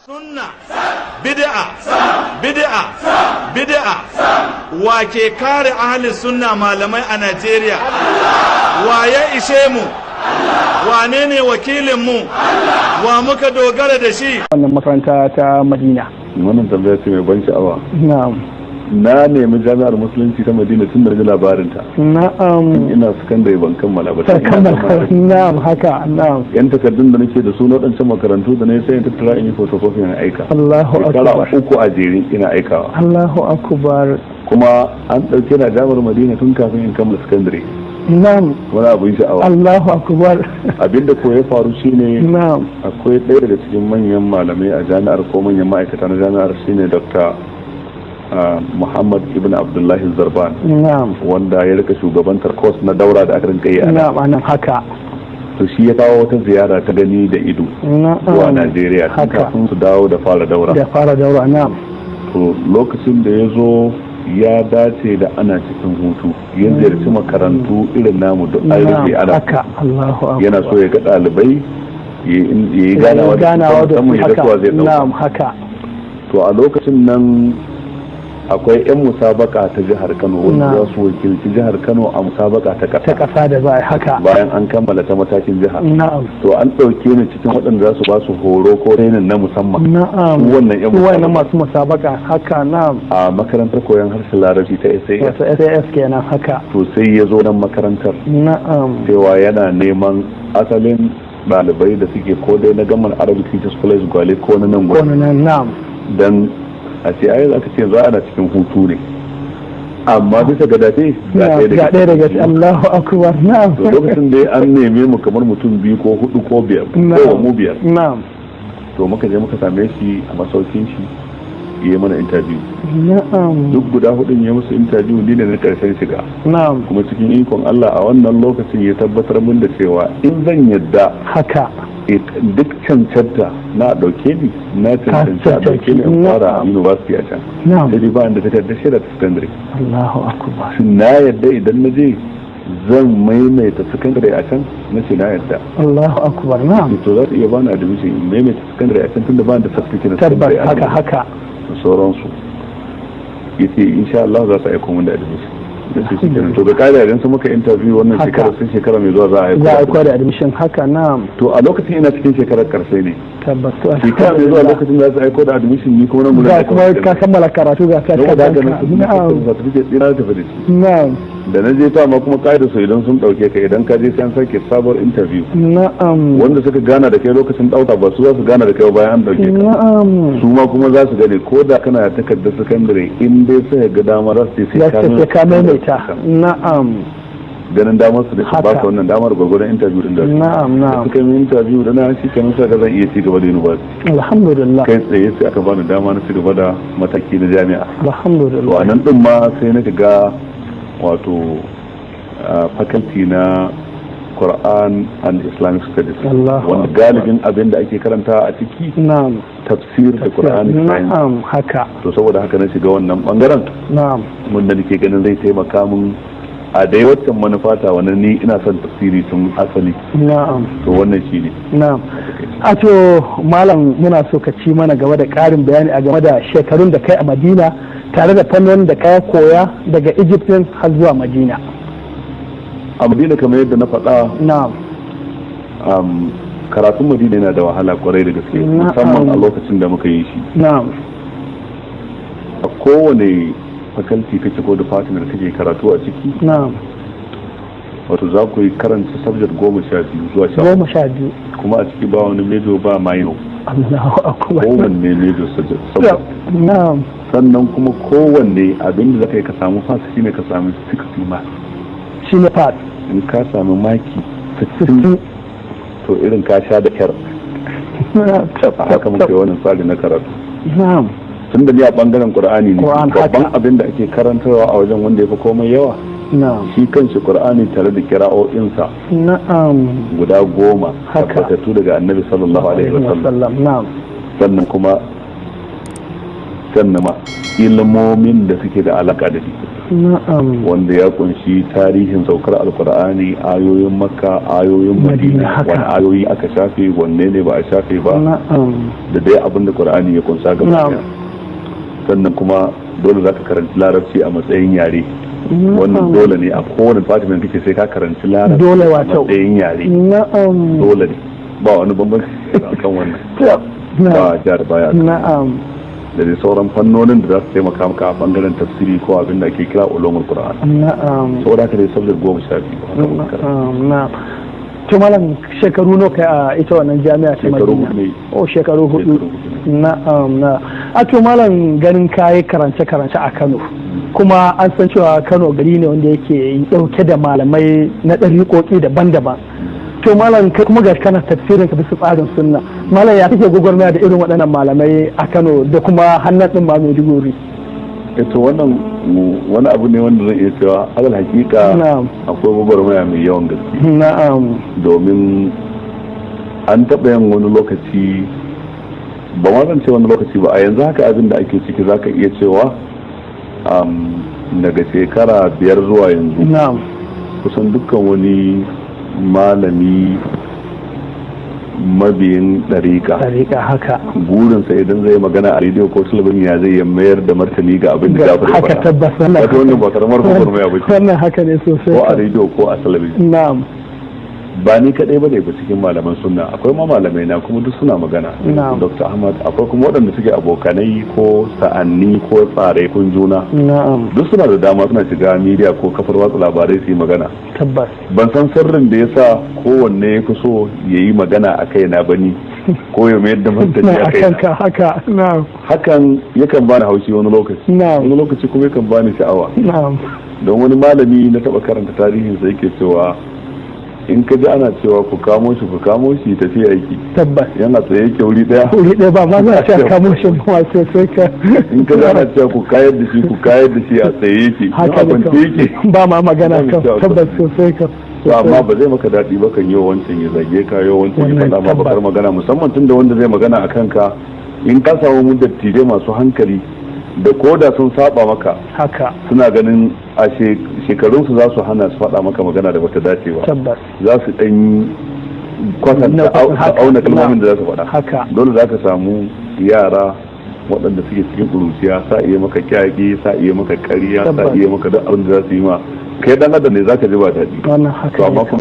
Sunna, bid'a, bid'a, bid'a. Wa ke kare ahli sunna malamai a Najeriya? Wa ya ishe mu? Wane ne wakilin mu? Wa muka dogara da shi? Wannan makaranta ta Madina. Wannan tambaya ce mai ban sha'awa. Na'am. Na nemi Jami'ar Musulunci ta Madina tun da ji labarinta. Ina sakandare, ban kammala ba. Ta kammala, na'am, haka, na'am. Yan takardun da nake da su na waɗancan makarantu da na yi, sai in tattara in yi photocopy na aika. Allahu Shekara akbar. 3 a jere ina aikawa. Allahu akbar. Kuma an ɗauke na Jami'ar Madina tun kafin in kammala sakandare. Wani abin sha'awa. Allahu akbar. Abinda ko ya faru shine, akwai ɗaya daga cikin manyan malamai a jami'ar ko manyan ma'aikata na jami'ar, shine Dr. Muhammad ibn Abdullahi Zarban, wanda ya rika shugabantar course na daura da aka rinka yi a nan. Na'am, anan, haka. To, shi ya kawo wata ziyara ta gani da ido zuwa Najeriya tun kafin su dawo da fara daura. Da fara daura, na'am. To, lokacin da ya zo ya dace da ana cikin hutu, ya ziyarci makarantu irin namu duk an rufe ana Haka, Allahu akbar. Yana so ya ga ɗalibai, ya yi ganawa da su, ganawa da musamman su, ya ga haka suwa zai ɗauka. Na'am, haka. To, a lokacin nan akwai 'yan musabaka ta jihar Kano wanda za su wakilci jihar Kano a musabaka ta ta ƙasa kasa da za a yi, haka. Bayan an kammala ta matakin jiha. To an ɗauke ni cikin waɗanda za su ba su horo ko training na musamman, wannan 'yan Su wannan musabaka masu musabaka, haka, na'am. A makarantar koyon harshen Larabci ta SAS. Wato SAS kenan, haka. To, sai ya zo nan makarantar cewa yana neman asalin ɗalibai da suke ko dai na gaman Arabic Teachers College Gwale ko na nan ko Gwale, nan, na'am. dan a ce ai aka ce za ana cikin hutu ne, amma bisa ga dace ga ga ɗaya daga cikin. Allahu akbar, na'am. To, lokacin da an neme mu kamar mutum biyu ko hudu ko biyar ko mu biyar. To, muka je muka same shi a masaukin shi, ya yi mana interview. Duk guda hudun ya musu interview, ni ne na karshen shiga. Kuma cikin ikon Allah, a wannan lokacin ya tabbatar mun da cewa in zan yadda, duk cancanta na ɗauke ni, na cancanci a ɗauke ni in fara university a can, sai dai ba da takardar shaida ta secondary. Allahu akbar. Shin na yadda idan na je zan maimaita secondary a can? Na ce na yadda. Allahu akbar, na'am. To, za su iya bani admission in maimaita secondary a can, tunda ba da certificate na tabbas secondary a haka nan haka da sauransu. Yace insha Allah za su aiko mun da admission. Da su shi kenan. To, ga ka'ida, idan su muka interview wannan shekara, sun shekara mai zuwa za a aiko za a da aiko da admission, haka, na'am. To, a lokacin ina cikin shekarar karshe ne. To, Shekara mai zuwa lokacin za su aiko da admission, ni kuma nan gurin ga kuma ka kammala karatu, ga ka don da haka na certificate ɗina na tafi da shi. Da na je ta, amma kuma ka'idar su, idan sun ɗauke ka, idan ka je sai an sake sabuwar interview. Wanda suka gana da kai lokacin ɗauka ba su za su gana da kai ba bayan an ɗauke ka. Su ma kuma za su gane ko da kana da takardar sakandare, in dai suka ga dama za su ce ya sai ce sai ka maimaita, na'am. Ganin damar su da su ba ka wannan damar gwargwadon interview din da su na'am da na'am suka yi interview da na shi kenan, suka ga zan iya ci gaba da university. Alhamdulillah. Kai tsaye sai aka bani dama na ci gaba da mataki na jami'a. To, Alhamdulillah. a nan din ma sai na shiga wato faculty na Quran and Islamic Studies, Allahu wanda akbar. galibin abin da ake karanta a ciki tafsir da Quranic science. na'am haka To, saboda haka na shiga wannan bangaren, wanda nake ganin zai taimaka min a dai waccan manufata wannan, ni ina son tafsiri tun asali. To, wannan shine. Na'am. A to, malam, muna so ka ci mana gaba da ƙarin bayani a game da shekarun da kai a Madina, tare da fannonin da ka koya daga Egypt har zuwa Madina. A Madina, kamar yadda na faɗa, karatun Madina yana da wahala kwarai da gaske, musamman a lokacin da muka yi shi. A kowane faculty kake ko department kake karatu a ciki, wato za ku yi karanta subject 12 zuwa 13. 12. Kuma a ciki ba wani major, ba minor. Allahu akbar. Kowanne major subject. Sannan kuma kowanne abin da zaka yi ka samu pass shine ka sami 60 marks. Shine pass. In ka sami maki 60, 60, to irin ka sha da kyar. Haka muka yi wannan tsari na karatu. Tun da ni a bangaren Qur'ani ne, Qur'an, haka. babban abin da ake karantarwa a wajen wanda ya fi komai yawa, shi kanshi Qur'ani tare da kira'o'insa guda 10 tabbatattu daga Annabi sallallahu alaihi wasallam. Wasallam, na'am. Sannan kuma Sannan ma ilmomin da suke da alaka da shi, wanda ya kunshi tarihin saukar Alkur'ani, ayoyin Makka, ayoyin Madina, wani ayoyi aka shafe, wanne ne ba a shafe ba, da dai abin da Qur'ani ya kunsa gaba daya. Sannan kuma dole zaka karanci Larabci a matsayin yare. Wannan dole ne, a kowane department kake sai ka karanci Larabci Dole a wato. matsayin yare. Dole ne, ba wani bambanci akan wannan, ba ja da baya da dai sauran fannonin da za su taimaka maka a bangaren tafsiri ko abin da ake kira ulumul Qur'an. Saboda haka dai subject 12 haka muka karanta. Na'am, na'am. To malam, shekaru nawa kai a ita wannan jami'a ta Shekaru Madina? 4 ne. Oh, shekaru 4. Shekaru 4 ne. Na'am, na. A to malam, ganin kayi karance karance a Kano, kuma an san cewa Kano gari ne wanda yake dauke da malamai na ɗariƙoƙi daban-daban. To malam, kai kuma gashi kana tafsirin ka bisa tsarin sunna. Malam, ya kake gwagwarmaya da irin waɗannan malamai a Kano da kuma hannun ɗin ma Maiduguri? To wannan wani abu ne wanda zan iya cewa alal hakika akwai gwagwarmaya mai yawan gaske, domin an taɓa yin wani lokaci, ba ma zan ce wani lokaci ba, a yanzu haka abin da ake ciki zaka iya cewa daga shekara 5 zuwa yanzu, kusan dukkan wani malami mabiyin ɗariƙa Ɗariƙa, haka. burinsa idan zai magana a rediyo ko talabijin, ya zai ya mayar da martani ga abin da Jafar ya Haka, faɗa. tabbas wannan. Wato wannan ba karamar gwagwarmaya ba ce. Wannan haka ne sosai. Ko a rediyo ko a talabijin. Ba ni kadai ba ne ba cikin malaman sunna, akwai ma malamai na kuma duk suna magana. Dr. Ahmad, akwai kuma waɗanda suke abokanai ko sa'anni ko tsare kun juna, duk suna da dama suna shiga media ko kafar watsa labarai su yi magana. Ban san sirrin da yasa kowanne ya fi so ya yi magana a kaina ba ni, ko ya mayar da martani a A kaina. kanka, haka, na'am. Hakan yakan bani haushi wani lokaci, wani lokaci kuma yakan bani sha'awa, don wani malami na taba karanta tarihinsa yake cewa in ka ji ana cewa ku kamo shi, ku kamo shi, tafiya yake, yana tsaye yake wuri daya. Wuri ɗaya, ba ma za a ce a kamo shi ba sosai ka. In ka ji ana cewa ku kayar da shi, ku kayar da shi, a tsaye yake, Haka a ne. kwance yake. Kam ba ma magana Ba kam. mai cewa Tabbas, sosai kam. To amma ba zai maka daɗi ba kan yi wa wancan ya zage ka, yau wancan ya Wannan faɗa ma bakar magana, musamman tunda wanda zai magana a kanka, in ka samu mun dattijai masu hankali da koda sun saba maka, suna ganin a shekarunsu za su hana su faɗa maka magana da bata dace ba, za su ɗan kwatanta, auna kalmomin da za su faɗa. Dole za ka samu yara waɗanda suke cikin ƙuruciya sa iya maka kyaƙi, sa iya maka ƙarya, sa iya maka duk abin da za su yi ma. Kai dan adam ne, za ka ji ba daɗi. Wannan haka To amma ne. kuma